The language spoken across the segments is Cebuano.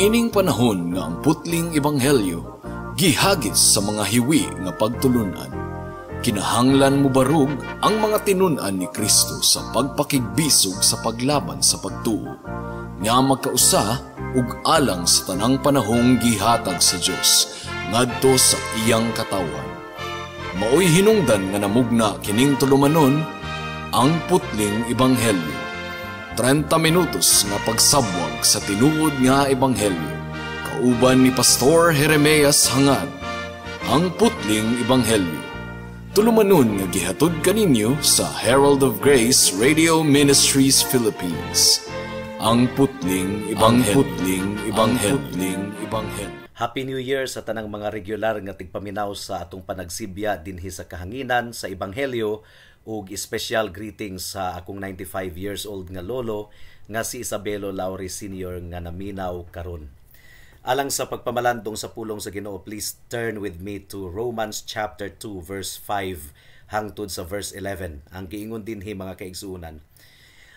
Niining panahon nga ang putling ebanghelyo gihagis sa mga hiwi nga pagtulunan, kinahanglan mobarog ang mga tinun-an ni Kristo sa pagpakigbisog sa paglaban sa pagtuo nga magkausa ug alang sa tanang panahong gihatag sa Dios ngadto sa iyang katawhan. Maoy hinungdan nga namugna kining tulumanon, Ang Putling Ebanghelyo. 30 minutos nga pagsabwag sa tinuod nga ebanghelyo. Kauban ni Pastor Jeremias Hangad. Ang Putling Ebanghelyo. Tulumanon nga gihatod kaninyo sa Herald of Grace Radio Ministries Philippines. Ang Putling Ebanghelyo. Putling Ebanghelyo. Putling Ebanghelyo. Happy New Year sa tanang mga regular nga tigpaminaw sa atong panagsibya dinhi sa kahanginan sa Ebanghelyo ug special greetings sa akong 95 years old nga lolo nga si Isabelo Laure Sr. nga naminaw karon. Alang sa pagpamalandong sa pulong sa Ginoo, please turn with me to Romans chapter 2 verse 5 hangtod sa verse 11. Ang giingon dinhi, mga kaigsuonan: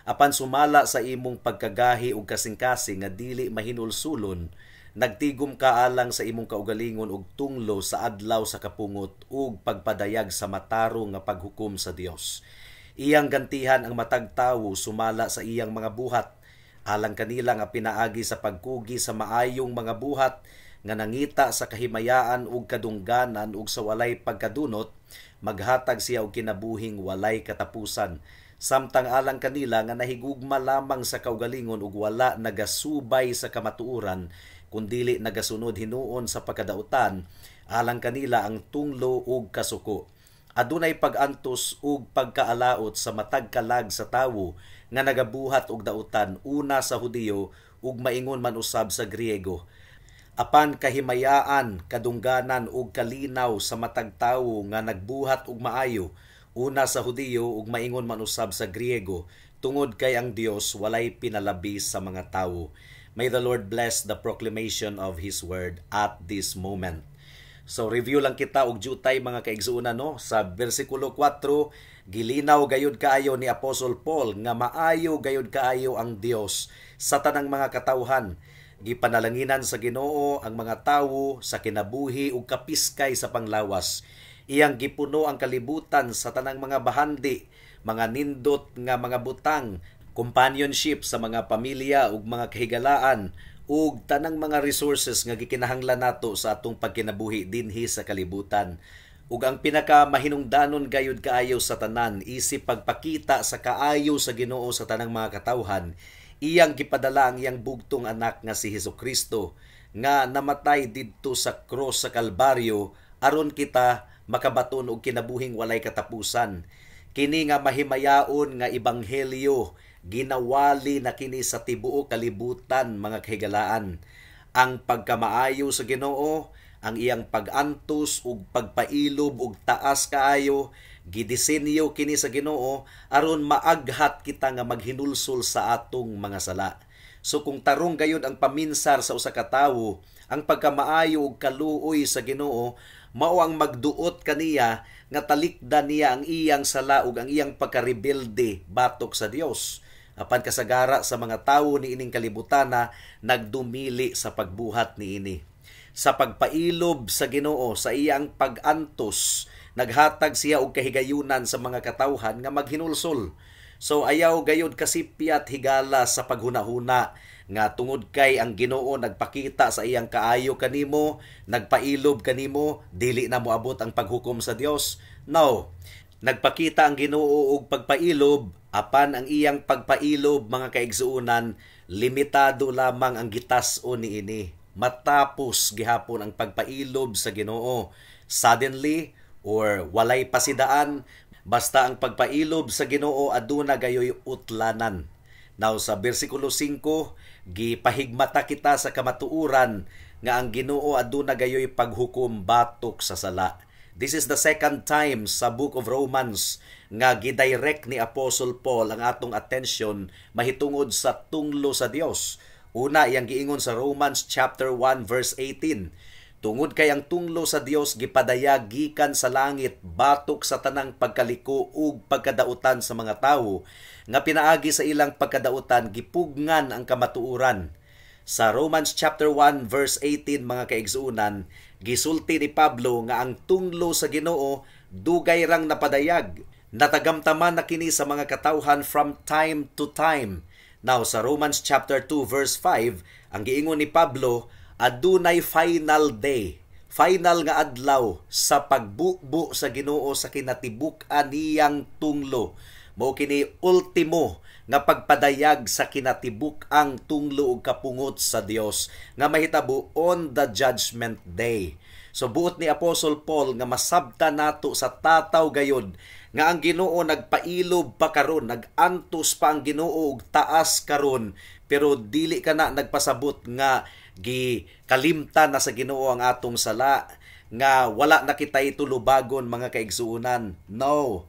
"Apan sumala sa imong pagkagahi ug kasing-kasing nga dili mahinulsulon, nagtigom ka alang sa imong kaugalingon og tunglo sa adlaw sa kapungot ug pagpadayag sa matarong nga paghukom sa Dios. Iyang gantihan ang matag tawo sumala sa iyang mga buhat alang kanila nga pinaagi sa pagkugi sa maayong mga buhat nga nangita sa kahimayaan ug kadungganan ug sa walay pagkadunot, maghatag siya og kinabuhing walay katapusan. Samtang alang kanila nga nahigugma lamang sa kaugalingon ug wala nagasubay sa kamatuoran kundili nagasunod hinuon sa pagkadautan, alang kanila ang tunglo ug kasuko. Adunay pag-antos ug pagkaalaot sa matag kalag sa tawo nga nagabuhat og dautan, una sa Hudiyo ug maingon man usab sa Griego. Apan kahimayaan, kadungganan ug kalinaw sa matag tawo nga nagbuhat og maayo, una sa Hudiyo ug maingon man usab sa Griego, tungod kay ang Dios walay pinalabi sa mga tawo." May the Lord bless the proclamation of His word at this moment. So review lang kita og jutay, mga kaigsuonan, no? Sa bersikulo 4, gilinaw gayud kaayo ni Apostle Paul nga maayo gayud kaayo ang Dios sa tanang mga katawhan. Gipanalanginan sa Ginoo ang mga tawo sa kinabuhi ug kapiskay sa panglawas. Iyang gipuno ang kalibutan sa tanang mga bahandi, mga nindot nga mga butang, companionship sa mga pamilya ug mga kahigalaan ug tanang mga resources nga gikinahanglan nato sa atong pagkinabuhi dinhi sa kalibutan. Ug ang pinaka mahinungdanon gayud kaayo sa tanan, isip pagpakita sa kaayo sa Ginoo sa tanang mga katawhan, iyang gipadala ang iyang bugtong anak nga si Hesukristo nga namatay didto sa cross sa Kalbaryo aron kita makabaton og kinabuhing walay katapusan. Kini nga mahimayaon nga ebanghelyo, ginawali na kini sa tibuok kalibutan, mga kahigalaan. Ang pagkamaayo sa Ginoo, ang iyang pag-antos ug pagpailob og taas kaayo, gidisenyo kini sa Ginoo aron maaghat kita nga maghinulsol sa atong mga sala. So kung tarong gayud ang paminsar sa usa ka tawo, ang pagkamaayo ug kaluoy sa Ginoo mao ang magduot kaniya nga talikdan niya ang iyang sala ug ang iyang pagkarebelde batok sa Dios. Apan kasagara sa mga tawo niining kalibutana nagdumili sa pagbuhat niini. Sa pagpailob sa Ginoo sa iyang pag-antos, naghatag siya og kahigayunan sa mga katawhan nga maghinulsol. So ayaw gayud kasipyat higala sa paghunahuna nga tungod kay ang Ginoo nagpakita sa iyang kaayo kanimo, nagpailob kanimo, dili na moabot ang paghukom sa Dios. No. Nagpakita ang Ginoo og pagpailob, apan ang iyang pagpailob, mga kaigsuonan, limitado lamang ang gitas-on niini. Matapos gihapon ang pagpailob sa Ginoo. Suddenly or walay pasidaan, basta ang pagpailob sa Ginoo aduna gayoy utlanan. Now sa bersikulo 5, gipahigmata kita sa kamatuoran nga ang Ginoo aduna gayoy paghukom batok sa sala. This is the second time sa Book of Romans nga gidirect ni Apostle Paul ang atong attention mahitungod sa tunglo sa Dios. Una, iyang giingon sa Romans chapter 1 verse 18: "Tungod kay ang tunglo sa Dios gipadayag gikan sa langit batok sa tanang pagkaliko ug pagkadautan sa mga tawo nga pinaagi sa ilang pagkadautan gipugngan ang kamatuoran." Sa Romans chapter 1 verse 18, mga kaigsuonan, gisulti ni Pablo nga ang tunglo sa Ginoo dugay rang napadayag. Natagamtaman na kini sa mga katawhan from time to time. Now, sa Romans chapter 2 verse 5, ang giingon ni Pablo, adunay final day, final nga adlaw sa pagbubo sa Ginoo sa kinatibuk-an niyang tunglo. Mao kini ultimo nga pagpadayag sa kinatibuk-ang tunglo ug kapungot sa Dios nga mahitabo on the Judgment Day. So buot ni Apostle Paul nga masabtan nato sa tataw gayod nga ang Ginoo nagpailob pa karon, nag-antos pa ang Ginoo og taas karon, pero dili kana nagpasabot nga gikalimtan na sa Ginoo ang atong sala, nga wala na kitay tulubagon, mga kaigsuonan. No.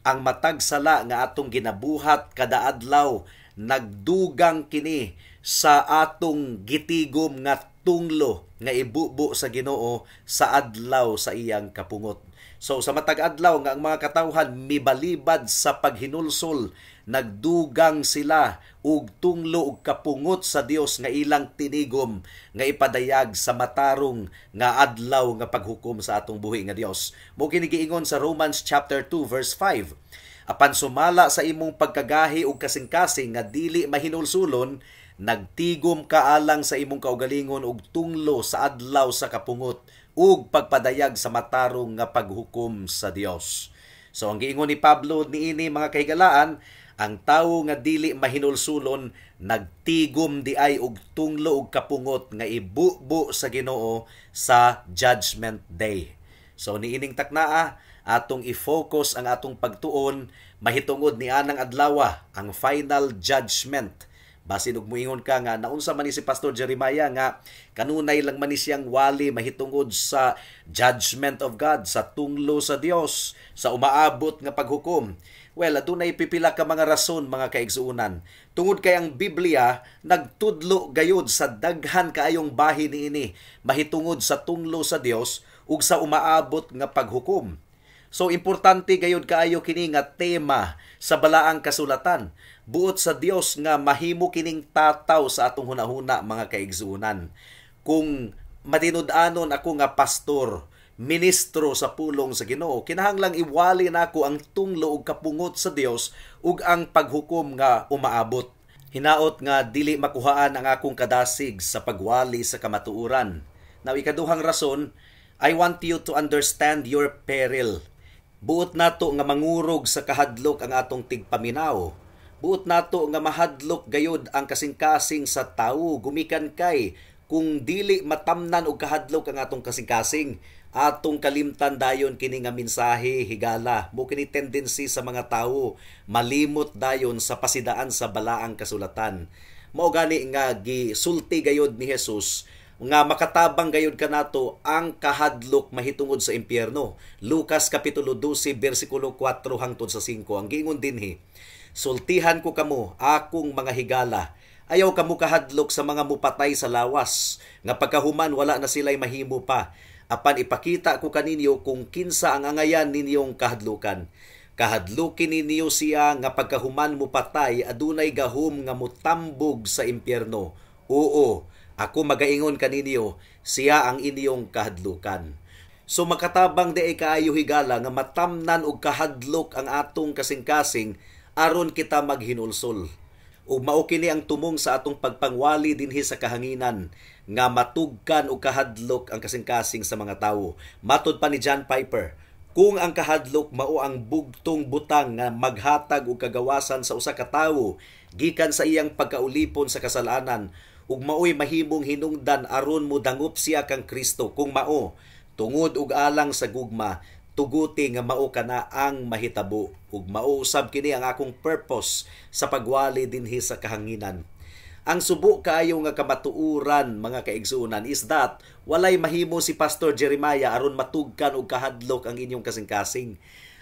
Ang matag sala nga atong ginabuhat kada adlaw, nagdugang kini sa atong gitigom nga tunglo nga ibubo sa Ginoo sa adlaw sa iyang kapungot. So sa matag adlaw nga ang mga katawhan mibalibad sa paghinulsol, nagdugang sila og tunglo og kapungot sa Dios nga ilang tinigom nga ipadayag sa matarong nga adlaw nga paghukom sa atong buhi nga Dios. Mao kini giingon sa Romans chapter 2 verse 5. Apan sumala sa imong pagkagahi og kasing-kasing nga dili mahinulsulon, nagtigom ka alang sa imong kaugalingon og tunglo sa adlaw sa kapungot ug pagpadayag sa matarong nga paghukom sa Dios. So ang giingon ni Pablo niini, mga kahigalaan, ang tawo nga dili mahinulsulon nagtigom di ay og tunglo og kapungot nga ibubo sa Ginoo sa Judgment Day. So niining taknaa, atong i-focus ang atong pagtuon mahitungod ni anang adlawa, ang final judgment. Basin og muingon ka nga naunsa man ni si Pastor Jeremiah nga kanunay lang man ni siyang wali mahitungod sa judgment of God, sa tunglo sa Dios, sa umaabot nga paghukom. Well, adunay pipila ka mga rason, mga kaigsuonan. Tungod kay ang Biblia nagtudlo gayud sa daghan kaayong bahin niini mahitungod sa tunglo sa Dios ug sa umaabot nga paghukom. So importante gayud kaayo kini nga tema sa Balaang Kasulatan. Buot sa Dios nga mahimo kining tataw sa atong hunahuna, mga kaigsuonan. Kung matinud-anon ako nga pastor, ministro sa pulong sa Ginoo, kinahanglang iwali nako ang tunglo ug kapungot sa Dios ug ang paghukom nga umaabot. Hinaot nga dili makuhaan ang akong kadasig sa pagwali sa kamatuoran. Now, ikaduhang rason, I want you to understand your peril. Buot nato nga mangurog sa kahadlok ang atong tigpaminaw. Buot nato nga mahadlok gayud ang kasing-kasing sa tawo, gumikan kay kung dili matamnan og kahadlok ang atong kasing-kasing, atong kalimtan dayon kini nga mensahe, higala. Mao kini tendency sa mga tawo, malimot dayon sa pasidaan sa Balaang Kasulatan. Mao gani nga gisulti gayod ni Jesus nga makatabang gayud kanato ang kahadlok mahitungod sa impyerno. Lucas kapitulo 12 bersikulo 4 hangtod sa 5. Ang giingon dinhi, "Sultihan ko kamo, akong mga higala, ayaw kamo kahadlok sa mga mupatay sa lawas, nga pagkahuman wala na sila'y mahimo pa. Apan ipakita ko kaninyo kung kinsa ang angayan ninyong kahadlukan. Kahadlukin ninyo siya nga pagkahuman mupatay adunay gahom nga mutambog sa impyerno. Oo, ako magaingon kaninyo, siya ang inyong kahadlukan." So makatabang di ay kaayo, higala, nga matamnan og kahadlok ang atong kasing-kasing aron kita maghinulsol. Ug mao kini ang tumong sa atong pagpangwali dinhi sa kahanginan, nga matugkan og kahadlok ang kasing-kasing sa mga tawo. Matod pa ni John Piper, kung ang kahadlok mao ang bugtong butang nga maghatag og kagawasan sa usa ka tawo gikan sa iyang pagkaulipon sa kasalanan ug maoy mahimong hinungdan aron modangop siya kang Kristo, kung mao tungod ug alang sa gugma, tuguti nga mao kana ang mahitabo. Ug mao usab kini ang akong purpose sa pagwali dinhi sa kahanginan. Ang subo kaayo nga kamatuoran, mga kaigsuonan, is that walay mahimo si Pastor Jeremiah aron matugkan og kahadlok ang inyong kasing-kasing.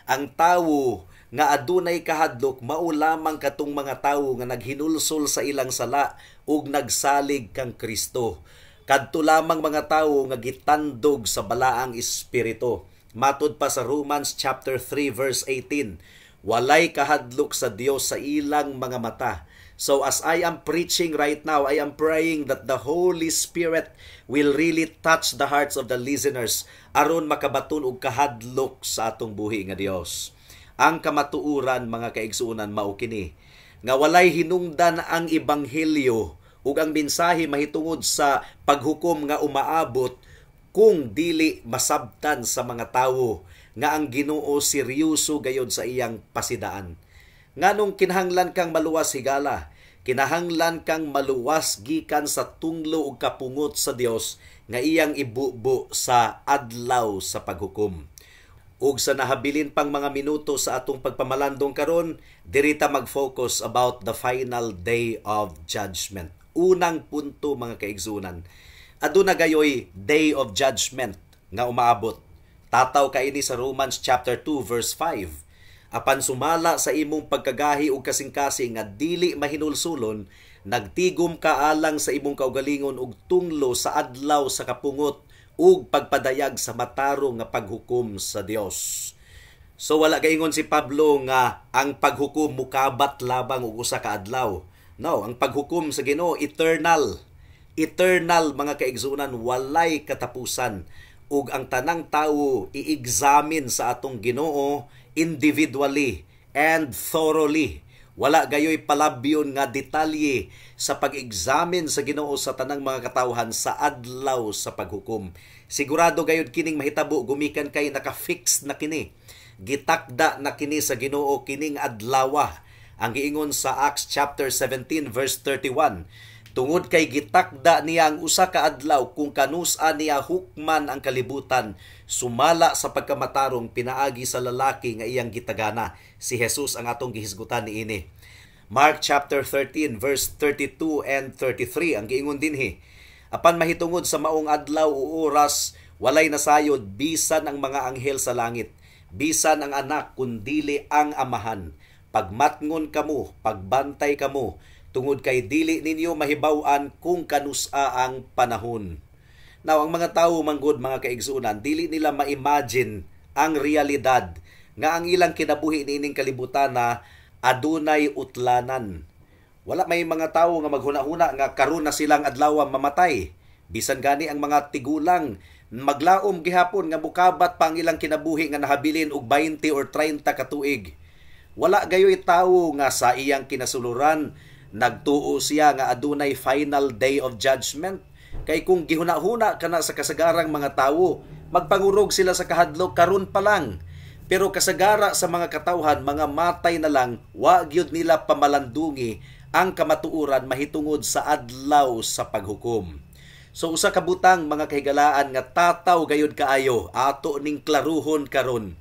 Ang tawo nga adunay kahadlok mao lamang katong mga tawo nga naghinulsol sa ilang sala ug nagsalig kang Kristo. Kadto lamang mga tawo nga gitandog sa Balaang Espiritu. Matod pa sa Romans chapter 3 verse 18, walay kahadlok sa Dios sa ilang mga mata. So as I am preaching right now, I am praying that the Holy Spirit will really touch the hearts of the listeners aron makabaton og kahadlok sa atong buhi nga Dios. Ang kamatuoran, mga kaigsuonan, mao kini nga walay hinungdan ang ebanghelyo ug ang mensahe mahitungod sa paghukom nga umaabot kung dili masabtan sa mga tawo nga ang Ginoo seryoso gayod sa iyang pasidaan. Nganong kinahanglan kang maluwas, higala? Kinahanglan kang maluwas gikan sa tunglo ug kapungot sa Dios nga iyang ibubo sa adlaw sa paghukom. Ug sa nahabilin pang mga minuto sa atong pagpamalandong karon, diri ta mag-focus about the final day of judgment. Unang punto, mga kaigsunan, aduna gayoy day of judgment nga umaabot. Tataw kaini sa Romans chapter 2 verse 5. "Apan sumala sa imong pagkagahi ug kasing-kasing nga dili mahinulsulon, nagtigom ka alang sa imong kaugalingon og tunglo sa adlaw sa kapungot ug pagpadayag sa matarong nga paghukom sa Dios." So wala gaingon si Pablo nga ang paghukom mukabat labang og usa ka adlaw. No, ang paghukom sa Ginoo eternal. Eternal, mga kaigsunan, walay katapusan, ug ang tanang tawo i-examine sa atong Ginoo individually and thoroughly. Wala gayoy palabyon nga detalye sa pag-examine sa Ginoo sa tanang mga katawhan sa adlaw sa paghukom. Sigurado gayud kining mahitabo gumikan kay naka-fix na kini. Gitakda na kini sa Ginoo kining adlawa. Ang giingon sa Acts chapter 17 verse 31, "Tungod kay gitakda niya ang usa ka adlaw kung kanusa niya hukman ang kalibutan sumala sa pagkamatarong pinaagi sa lalaki nga iyang gitagana." Si Jesus ang atong gihisgutan niini. Mark chapter 13 verse 32 and 33, ang giingon dinhi, "Apan mahitungod sa maong adlaw o oras, walay nasayod, bisan ang mga anghel sa langit, bisan ang Anak, kundili ang Amahan. Pagmatngon kamo, pagbantay kamo, tungod kay dili ninyo mahibaw-an kung kanusa ang panahon." Now, ang mga tawo manggod, mga kaigsuonan, dili nila ma-imagine ang realidad nga ang ilang kinabuhi niining kalibutan na adunay utlanan. Wala may mga tawo nga maghuna-huna nga karon na silang adlaw mamatay. Bisan gani ang mga tigulang, maglaom gihapon nga mukabat pa ang ilang kinabuhi nga nahabilin og 20 or 30 ka tuig. Wala gayoy tawo nga sa iyang kinasuluran nagtuo siya nga adunay final day of judgment. Kay kung gihuna-huna kana sa kasagarang mga tawo, magpangurog sila sa kahadlok karon pa lang. Pero kasagara sa mga katawhan, mga matay na lang, wa gyud nila pamalandungi ang kamatuoran mahitungod sa adlaw sa paghukom. So usa ka butang, mga kahigalaan, nga tataw gayud kaayo ato ning klaruhon karon.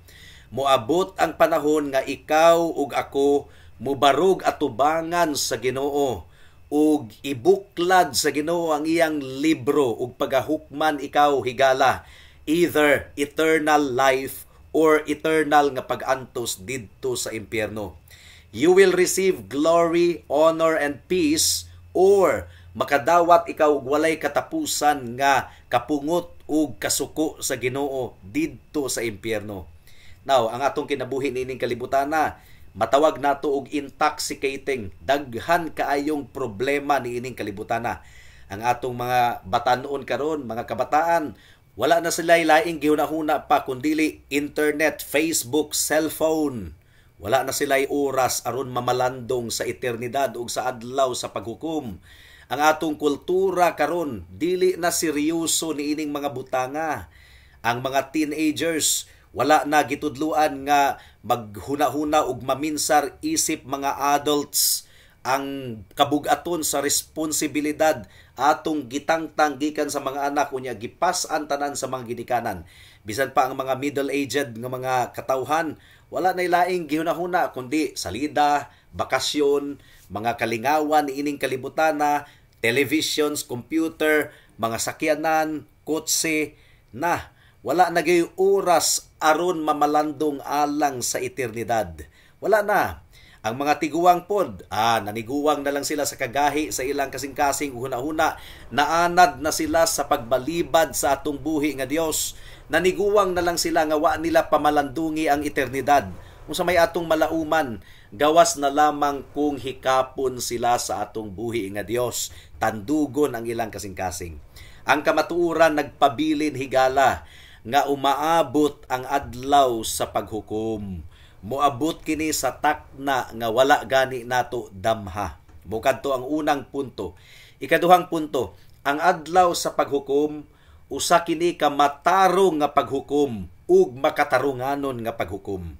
Moabot ang panahon nga ikaw ug ako mubarog atubangan sa Ginoo ug ibuklad sa Ginoo ang iyang libro ug pagahukman ikaw, higala, either eternal life or eternal nga pag-antos didto sa impyerno. You will receive glory, honor and peace, or makadawat ikaw og walay katapusan nga kapungot ug kasuko sa Ginoo didto sa impyerno. Now, ang atong kinabuhi niining kalibutan na matawag nato og intoxicating. Daghan kaayong problema niining kalibutan na. Ang atong mga batanon karon, mga kabataan, wala na sila laing gihuna-huna pa kundili internet, Facebook, cellphone. Wala na sila oras aron mamalandong sa eternidad ug sa adlaw sa paghukom. Ang atong kultura karon dili na seryoso niining mga butanga. Ang mga teenagers, wala na gitudluan nga maghuna-huna ug maminsar isip mga adults. Ang kabugaton sa responsibilidad atong gitangtang gikan sa mga anak, unya gipas-an tanan sa mga ginikanan. Bisan pa ang mga middle-aged nga mga katawhan, wala na laing gihuna-huna kundi salida, bakasyon, mga kalingawan niining kalibutana, televisions, computer, mga sakyanan, kotse na. Wala na gyud oras aron mamalandong alang sa eternidad. Wala na. Ang mga tiguang pod, naniguwang na lang sila sa kagahi sa ilang kasing-kasing hunahuna. Naanad na sila sa pagbalibad sa atong buhi nga Dios. Naniguwang na lang sila nga wa nila pamalandungi ang eternidad. Unsa may atong malauman, gawas na lamang kung hikapon sila sa atong buhi nga Dios, tandugon ang ilang kasing-kasing. Ang kamatuoran nagpabilin, higala, nga umaabot ang adlaw sa paghukom. Moabot kini sa takna nga wala gani nato damha. Mokadto ang unang punto. Ikaduhang punto, ang adlaw sa paghukom, usa kini ka matarong nga paghukom ug makatarunganon nga paghukom.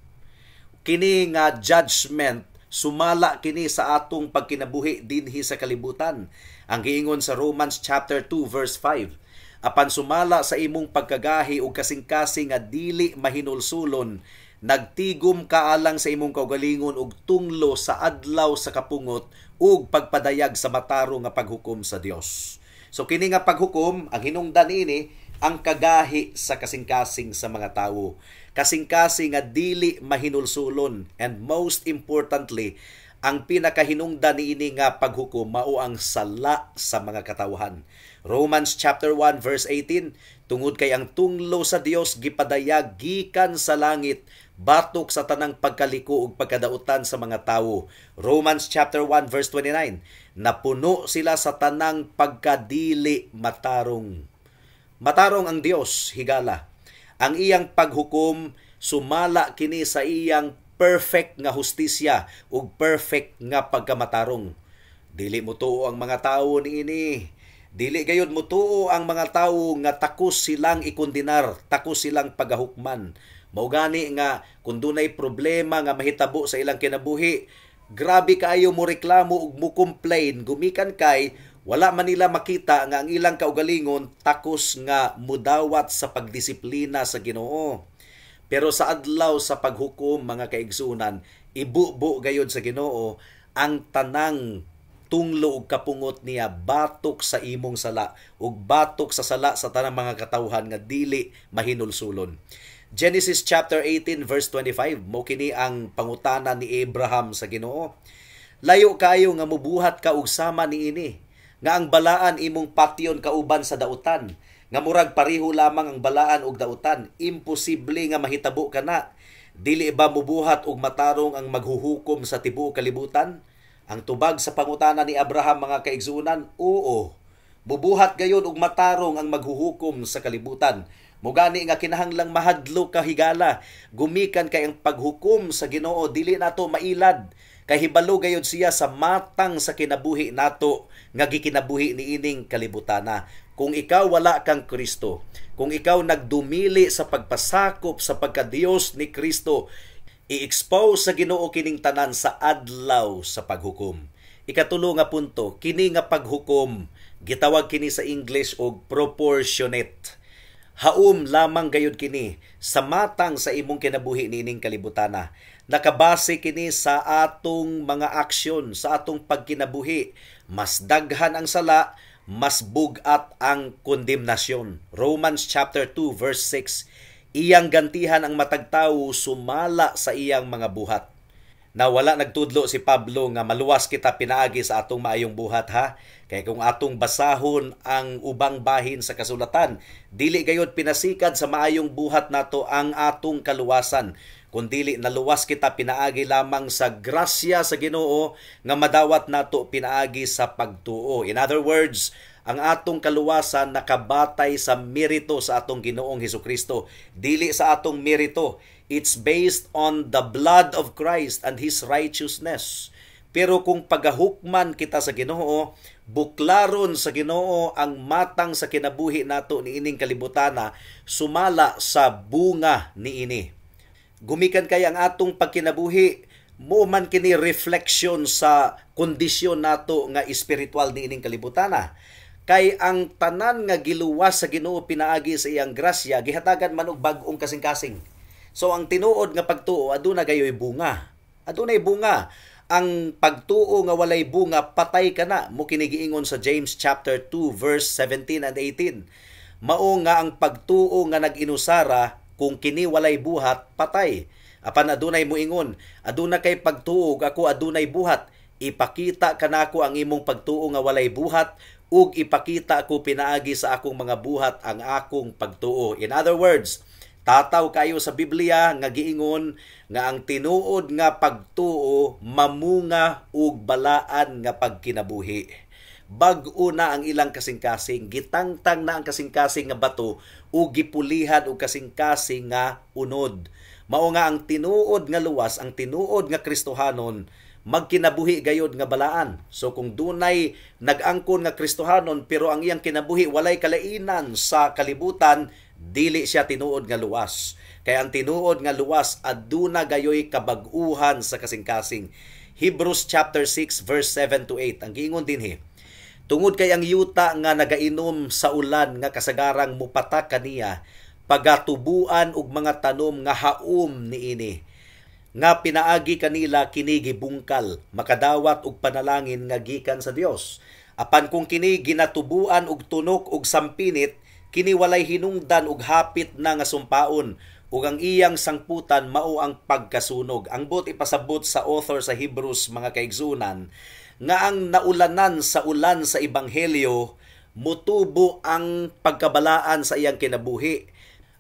Kini nga judgment, sumala kini sa atong pagkinabuhi dinhi sa kalibutan. Ang giingon sa Romans chapter 2 verse 5, "Apan sumala sa imong pagkagahi ug kasing-kasing nga dili mahinulsulon, nagtigom ka alang sa imong kaugalingon og tunglo sa adlaw sa kapungot ug pagpadayag sa matarong nga paghukom sa Dios." So kini nga paghukom, ang hinungdan ini ang kagahi sa kasing-kasing sa mga tawo. Kasing-kasing nga dili mahinulsulon, and most importantly, ang pinakahinungdan niini nga paghukom mao ang sala sa mga katawhan. Romans chapter 1 verse 18, "Tungod kay ang tunglo sa Dios gipadayag gikan sa langit batok sa tanang pagkaliko ug pagkadautan sa mga tawo." Romans chapter 1 verse 29, napuno sila sa tanang pagkadili matarong. Matarong ang Dios, higala. Ang iyang paghukom, sumala kini sa iyang perfect nga hustisya ug perfect nga pagkamatarong. Dili mo tuo ang mga tawo niini. Dili gayud mo tuo ang mga tawo nga takos silang ikondenar, takos silang pagahukman. Mao gani nga kung dunay problema nga mahitabo sa ilang kinabuhi, grabe kaayo mo reklamo ug mo complain gumikan kay wala man nila makita nga ang ilang kaugalingon takos nga mudawat sa pagdisiplina sa Ginoo. Pero sa adlaw sa paghukom, mga kaigsunan, ibubo gayud sa Ginoo ang tanang tunglo ug kapungot niya batok sa imong sala ug batok sa sala sa tanang mga katawhan nga dili mahinulsulon. Genesis chapter 18 verse 25, mo kini ang pangutana ni Abraham sa Ginoo. "Layo kayo nga mubuhat ka og sama niini, nga ang balaan imong patyon kauban sa dautan, nga murag pareho lamang ang balaan ug dautan, imposible nga mahitabo kana. Dili ba mubuhat og matarong ang maghuhukom sa tibuok kalibutan?" Ang tubag sa pangutana ni Abraham, mga kaigsuonan, oo. Bubuhat gayon og matarong ang maghuhukom sa kalibutan. Mugani nga kinahanglang mahadlok ka, higala, gumikan kay ang paghukom sa Ginoo dili nato mailad. Kay hibalo gayud siya sa matang sa kinabuhi nato nga gikinabuhi niining kalibutana. Kung ikaw wala kang Kristo, kung ikaw nagdumili sa pagpasakop sa pagkadiyos ni Kristo, i-expose sa Ginoo kining tanan sa adlaw sa paghukom. Ikatulo nga punto, kini nga paghukom, gitawag kini sa English og proportionate. Haom lamang gayud kini sa matang sa imong kinabuhi niining kalibutana. Nakabase kini sa atong mga aksyon, sa atong pagkinabuhi. Mas daghan ang sala, mas bugat ang kondemnasyon. Romans chapter 2 verse 6, "Iyang gantihan ang matag tawo sumala sa iyang mga buhat." Na wala nagtudlo si Pablo nga maluwas kita pinaagi sa atong maayong buhat, ha. Kay kung atong basahon ang ubang bahin sa kasulatan, dili gayod pinasikad sa maayong buhat nato ang atong kaluwasan, kundili naluwas kita pinaagi lamang sa grasya sa Ginoo nga madawat nato pinaagi sa pagtuo. In other words, ang atong kaluwasan nakabatay sa merito sa atong Ginoong Hesukristo, dili sa atong merito. It's based on the blood of Christ and His righteousness. Pero kung pagahukman kita sa Ginoo, buklaron sa Ginoo ang matang sa kinabuhi nato niining kalibutana sumala sa bunga niini. Gumikan kay ang atong pagkinabuhi mo man kini reflection sa kondisyon nato nga espiritual niining kalibutana. Kay ang tanan nga giluwas sa Ginoo pinaagi sa iyang grasya, gihatagan man og bag-ong kasing-kasing. So ang tinuod nga pagtuo aduna gayoy bunga. Adunay bunga. Ang pagtuo nga walay bunga, patay ka na, mo kini giingon sa James chapter 2 verse 17 and 18. Mao nga ang pagtuo nga nag-inusara, kung kini walay buhat, patay. Apan adunay moingon, "Aduna kay pagtuo, ako adunay buhat." "Ipakita kanako ang imong pagtuo nga walay buhat ug ipakita ko pinaagi sa akong mga buhat ang akong pagtuo." In other words, Tataw kayo sa Biblia nga giingon nga ang tinuod nga pagtuo mamunga ug balaan nga pagkinabuhi. Bag-o na ang ilang kasing-kasing, gitangtang na ang kasing-kasing nga bato ug gipulihan og kasing-kasing nga unod. Mao nga ang tinuod nga luwas, ang tinuod nga Kristohanon, magkinabuhi gayod nga balaan. So kung dunay nag-angkon nga Kristohanon pero ang iyang kinabuhi walay kalainan sa kalibutan, dili siya tinuod nga luwas. Kay ang tinuod nga luwas aduna gayoy kabag-uhan sa kasing-kasing. Hebrews chapter 6 verse 7 to 8 ang giingon dinhi. Tungod kay ang yuta nga nagainom sa ulan nga kasagarang mupatak kaniya, pagatubuan og mga tanom nga haom niini, nga pinaagi kanila kini gibungkal, makadawat og panalangin nga gikan sa Dios. Apan kung kini ginatubuan og tunok og sampinit, kini walay hinungdan og hapit na nga sumpaon, ug ang iyang sangputan mao ang pagkasunog. Ang buot ipasabot sa author sa Hebrews, mga kaigsunan, nga ang naulanan sa ulan sa ebanghelyo, mutubo ang pagkabalaan sa iyang kinabuhi.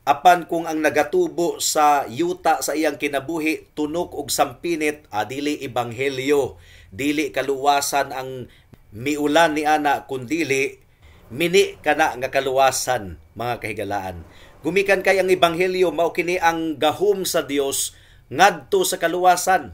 Apan kung ang nagatubo sa yuta sa iyang kinabuhi tunok og sampinit, dili ebanghelyo, dili kaluwasan ang miulan ni ana, kundili mini kana nga kaluwasan, mga kahigalaan. Gumikan kay ang ebanghelyo mao kini ang gahom sa Dios ngadto sa kaluwasan.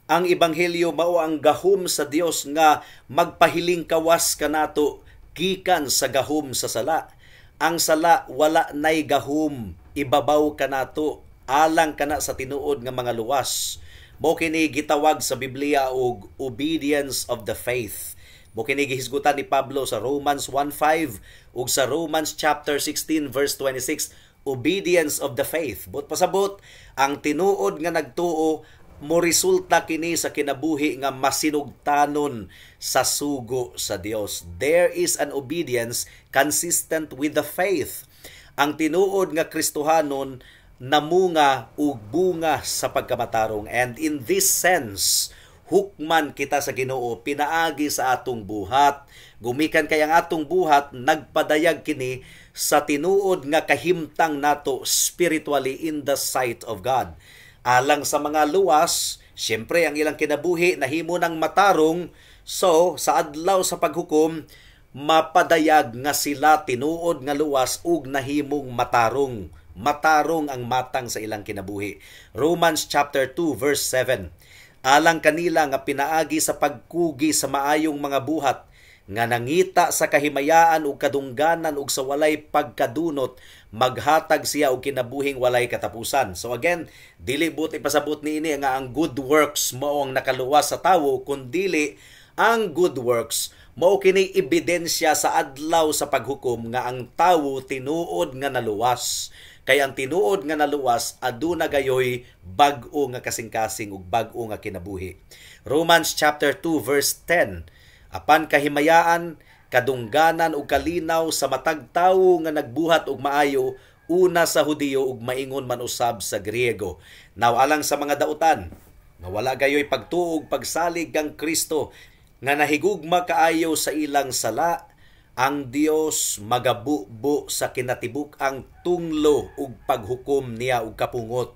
Ang ebanghelyo mao ang gahom sa Dios nga magpahiling kawas kanato gikan sa gahom sa sala. Ang sala wala nay gahom ibabaw kanato alang kana sa tinuod nga mga luwas. Mao kini gitawag sa Biblia og obedience of the faith. Mao kini gihisgutan ni Pablo sa Romans 1:5 ug sa Romans chapter 16 verse 26, obedience of the faith. But pasabot, ang tinuod nga nagtuo mo resulta kini sa kinabuhi nga masinugtanon sa sugo sa Dios. There is an obedience consistent with the faith. Ang tinuod nga Kristohanon namunga og bunga sa pagkamatarong, and in this sense hukman kita sa Ginoo pinaagi sa atong buhat. Gumikan kay ang atong buhat nagpadayag kini sa tinuod nga kahimtang nato spiritually in the sight of God. Alang sa mga luwas, siyempre ang ilang kinabuhi nahimo ng matarong, so sa adlaw sa paghukom mapadayag nga sila tinuod nga luwas ug nahimong matarong. Matarong ang matang sa ilang kinabuhi. Romans chapter 2 verse 7. Alang kanila nga pinaagi sa pagkugi sa maayong mga buhat nga nangita sa kahimayaan ug kadungganan ug sa walay pagkadunot, maghatag siya og kinabuhing walay katapusan. So again, dili buot ipasabot niini nga ang good works mao ang nakaluwas sa tawo, kundili ang good works mao kini ebidensya sa adlaw sa paghukom nga ang tawo tinuod nga naluwas. Kay ang tinuod nga naluwas aduna gayoy bag-o nga kasing-kasing ug bag-o nga kinabuhi. Romans chapter 2 verse 10. Apan kahimayaan, kadungganan ug kalinaw sa matag tawo nga nagbuhat og maayo, una sa Hudiyo ug maingon man usab sa Griego. Now alang sa mga dautan nga wala gayoy pagtuo ug pagsalig kang Kristo, nga nahigugma kaayo sa ilang sala, ang Dios magabubo sa kinatibuk-ang tunglo ug paghukom niya ug kapungot.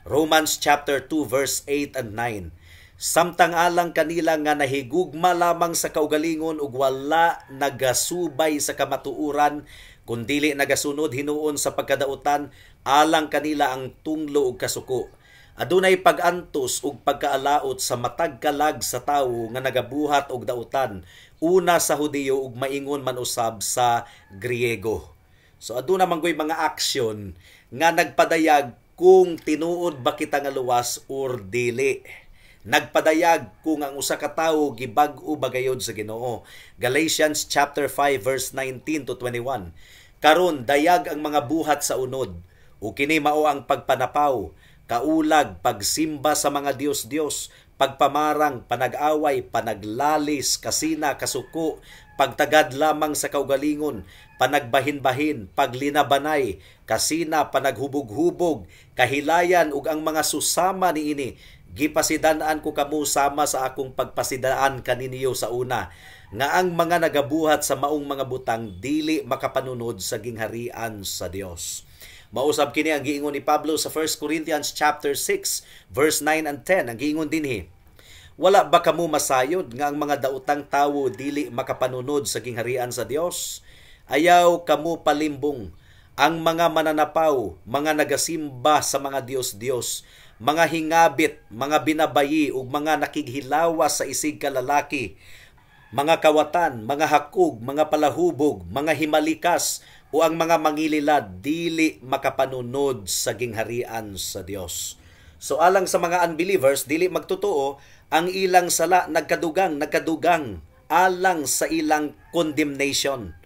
Romans chapter 2 verse 8 and 9. Samtang alang kanila nga nahigugma lamang sa kaugalingon ug wala nagasubay sa kamatuoran, kundili nagasunod hinuon sa pagkadautan, alang kanila ang tunglo ug kasuko. Adunay pag-antos ug pagkaalaot sa matag kalag sa tawo nga nagabuhat og dautan, una sa Hudiyo ug maingon man usab sa Griego. So aduna man goy mga aksyon nga nagpadayag kung tinuod ba kita nga luwas or dili. Nagpadayag kung ang usa ka tawo gibag-o ba gayod sa Ginoo. Galatians chapter 5 verse 19 to 21. Karon dayag ang mga buhat sa unod, ug kini mao ang pagpanapaw, kaulag, pagsimba sa mga dios-dios, pagpamarang, panag-away, panaglalis, kasina, kasuko, pagtagad lamang sa kaugalingon, panagbahin-bahin, paglinabanay, kasina, panaghubog-hubog, kahilayan ug ang mga susama niini. Gipasidan-an ko kamo sama sa akong pagpasidaan kaninyo sa una, nga ang mga nagabuhat sa maong mga butang dili makapanunod sa gingharian sa Dios. Mausab kini ang giingon ni Pablo sa 1 Corinthians chapter 6 verse 9 and 10. Ang giingon dinhi, "Wala ba kamo masayod nga ang mga daotang tawo dili makapanunod sa gingharian sa Dios? Ayaw kamo palimbong. Ang mga mananapaw, mga nagasimba sa mga dios-dios, mga hingabit, mga binabayi ug mga nakighilawas sa isig ka lalaki, mga kawatan, mga hakog, mga palahubog, mga himalikas o ang mga mangililad dili makapanunod sa gingharian sa Dios." So alang sa mga unbelievers, dili magtotoo, ang ilang sala nagkadugang, nagkadugang alang sa ilang condemnation.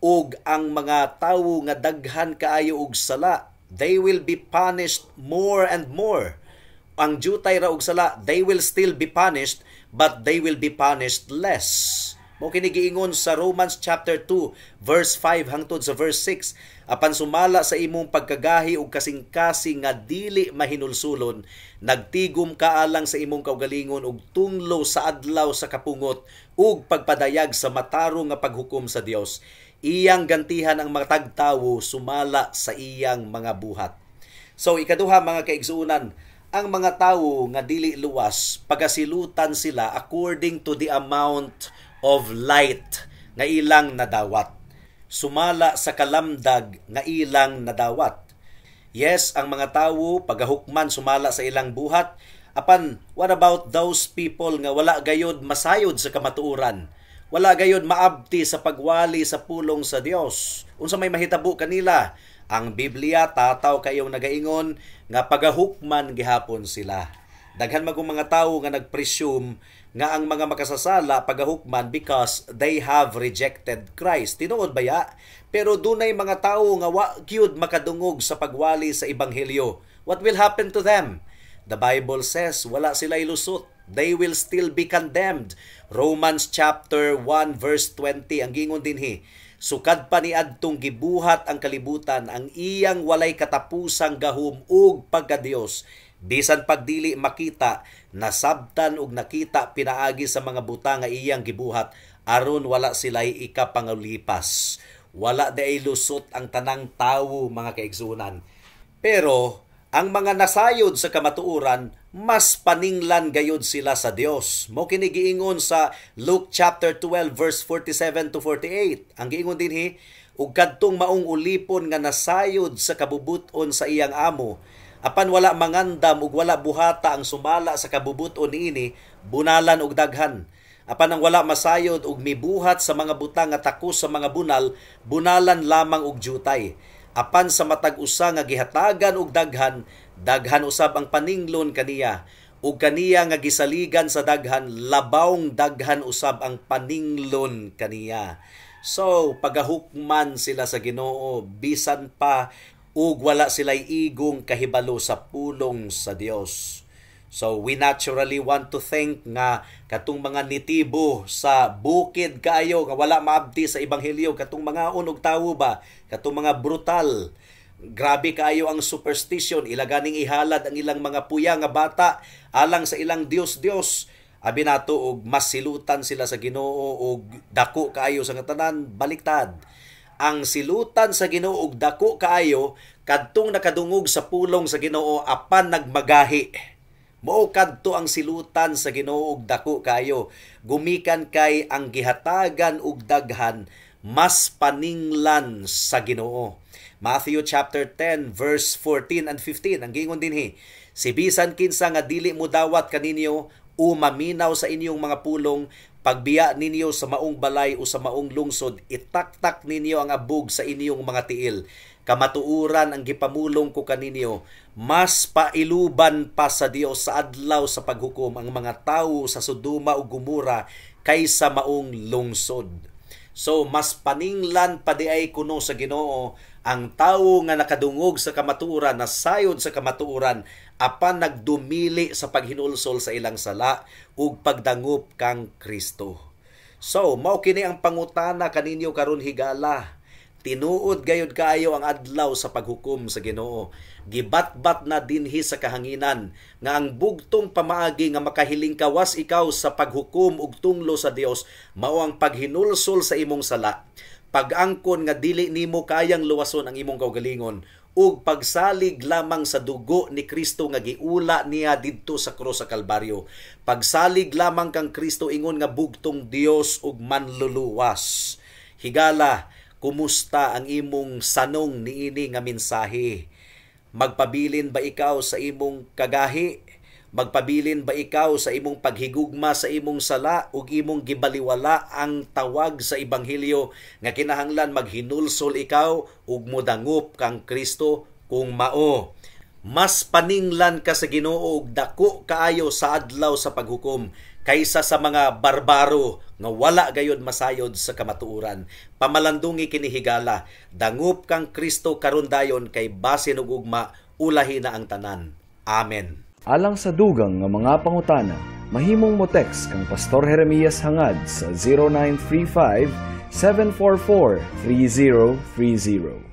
Ug ang mga tawo nga daghan kaayo og sala, they will be punished more and more. Ang jutay ra og sala, they will still be punished, but they will be punished less. Mao kini giingon sa Romans chapter 2 verse 5 hangtod sa verse 6, "Apan sumala sa imong pagkagahi ug kasing-kasing nga dili mahinulsulon, nagtigom ka alang sa imong kaugalingon og tunglo sa adlaw sa kapungot ug pagpadayag sa matarong nga paghukom sa Dios. Iyang gantihan ang matag tawo sumala sa iyang mga buhat." So ikaduha, mga kaigsuonan, ang mga tawo nga dili luwas, pagasilutan sila according to the amount of light nga ilang nadawat. Sumala sa kalamdag nga ilang nadawat. Yes, ang mga tawo pagahukman sumala sa ilang buhat, apan what about those people nga wala gayod masayod sa kamatuoran? Wala gayod maabti sa pagwali sa pulong sa Dios. Unsa may mahitabo kanila? Ang Biblia tataw kayong nagaingon nga pagahukman gihapon sila. Daghan magong mga tawo nga nagpresume nga ang mga makasasala pagahukman because they have rejected Christ. Tinuod ba ya? Pero dunay mga tawo nga wa gyud makadungog sa pagwali sa ebanghelyo. What will happen to them? The Bible says wala sila ilusot. They will still be condemned. Romans chapter 1 verse 20 ang gingon dinhi, "Sukad pa niadtong gibuhat ang kalibutan, ang iyang walay katapusang gahom ug pagkadiyos, bisan pagdili makita, nasabtan ug nakita pinaagi sa mga butang nga iyang gibuhat, aron wala sila'y ikapangulipas." Wala diay lusot ang tanang tawo, mga kaigsunan. Pero ang mga nasayod sa kamatuoran, mas paninglan gayod sila sa Dios. Mao kini giingon sa Luke chapter 12 verse 47 to 48. Ang giingon dinhi, "Ug kadtong maong ulipon nga nasayod sa kabubut-on sa iyang amo, apan wala mangandam ug wala buhata ang sumala sa kabubut-on niini, bunalan og daghan. Apan ang wala masayod ug mibuhat sa mga butang nga takos sa mga bunal, bunalan lamang og jutay. Apan sa matag usa nga gihatagan og daghan, daghan usab ang paninglon kaniya. Ug kaniya nga gisaligan sa daghan, labawng daghan usab ang paninglon kaniya." So, pagahukman sila sa Ginoo bisan pa ug wala sila'y igong kahibalo sa pulong sa Dios. So we naturally want to think nga katong mga nitibo sa bukid kaayo nga wala maabti sa ebanghelyo, katong mga unog tawo ba, katong mga brutal, grabe kaayo ang superstition, ila ganing ihalad ang ilang mga puya nga bata alang sa ilang dios-dios. Abi nato og mas silutan sila sa Ginoo og dako kaayo sa tanan. Baliktad. Ang silutan sa Ginoo og dako kaayo kadtong nakadungog sa pulong sa Ginoo apan nagmagahi. Mao kadto ang silutan sa Ginoo og dako kaayo. Gumikan kay ang gihatagan og daghan, mas paninglan sa Ginoo. Matthew chapter 10 verse 14 and 15 ang giingon dinhi, "Si bisan kinsa nga dili mo dawat kaninyo o maminaw sa inyong mga pulong, pagbiya ninyo sa maong balay o sa maong lungsod, itaktak ninyo ang abog sa inyong mga tiil. Kamatuoran ang gipamulong ko kaninyo, mas pailuban pa sa Dios sa adlaw sa paghukom ang mga tawo sa Sodoma ug Gomora kaysa maong lungsod." So mas paninglan pa di ay kuno sa Ginoo ang tawo nga nakadungog sa kamatuoran, nasayod sa kamatuoran, apan nagdumili sa paghinulsol sa ilang sala ug pagdangup kang Kristo. So mao kini ang pangutana kaninyo karon higala. Tinuod gayud kaayo ang adlaw sa paghukom sa Ginoo. Gibatbat na dinhi sa kahanginan nga ang bugtong pamaagi nga makahiling kawas ikaw sa paghukom ug tunglo sa Dios mao ang paghinulsol sa imong sala, pag-angkon nga dili nimo kayang luwason ang imong kaugalingon ug pagsalig lamang sa dugo ni Kristo nga giula niya didto sa krus sa Kalbaryo. Pagsalig lamang kang Kristo ingon nga bugtong Dios ug manluluwas. Higala, kumusta ang imong sanong niini nga mensahe? Magpabilin ba ikaw sa imong kagahi? Magpabilin ba ikaw sa imong paghigugma sa imong sala ug imong gibaliwala ang tawag sa ebanghelyo nga kinahanglan maghinulsol ikaw ug modangop kang Kristo kung mao? Mas paninglan ka sa Ginoo ug dako kaayo sa adlaw sa paghukom kaysa sa mga barbaro nga wala gayod masayod sa kamatuoran. Pamalandungi kini, higala, dangop kang Kristo karon dayon kay basin og ugma ulahi na ang tanan. Amen. Alang sa dugang nga mga pangutana, mahimong mo text kang Pastor Jeremias Hangad sa 0935 744 3030.